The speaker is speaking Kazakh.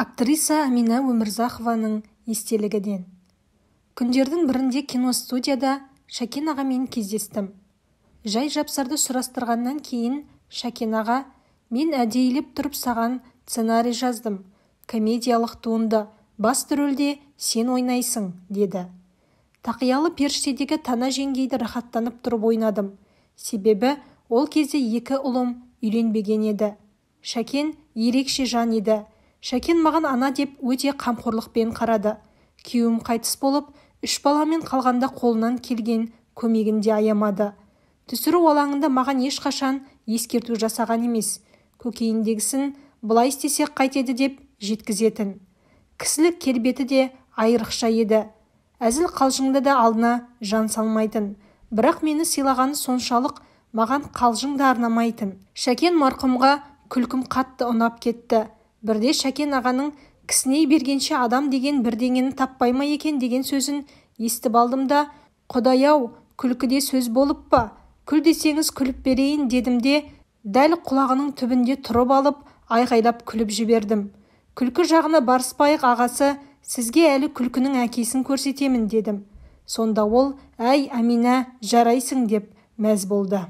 Актриса Әмина Өмірзақованың естелігінен. Күндердің бірінде киностудияда Шәкен ағамен кездестім. Жай-жапсарды сұрастырғаннан кейін Шәкен аға: "Мен әдейілеп тұрып саған сценарий жаздым. Комедиялық туынды. Басты рөлде сен ойнайсың", – деді. Тақиялы періштедегі Тана жеңгейді рахаттанып тұрып ойнадым. Себебі ол кезде екі ұлым үйленбеген еді. Шәкен ерекше жан еді. Шәкен маған ана деп өте қамқорлықпен қарады. Күйеуім қайтыс болып, үш баламен қалғанда қолынан келген көмегін де аямады. Түсіру алаңында маған ешқашан ескерту жасаған емес. Көкейіндегісін былай істесек қайтеді деп жеткізетін. Кісілік келбеті де айрықша еді. Әзіл-қалжыңда да алдына жан салмайтын. Бірақ мені сыйлағаны соншалық, маған қалжың да арнамайтын. Шәкен марқұмға күлкім қатты ұнап кетті. Бірде Шәкен ағаның "Кісіней бергенше адам деген бірдеңені таппай ма екен" деген сөзін естіп алдым да, "Құдай-ау, күлкі де сөз болып па? Күл десеңіз, күліп берейін", – дедім де, дәл құлағының түбінде тұрып алып, айғайлап күліп жібердім. "Күлкі жағына барыспайық, ағасы, сізге әлі күлкінің әкесін көрсетемін", – дедім. Сонда ол: "Әй, Әмина, жарайсың", – деп мәз болды.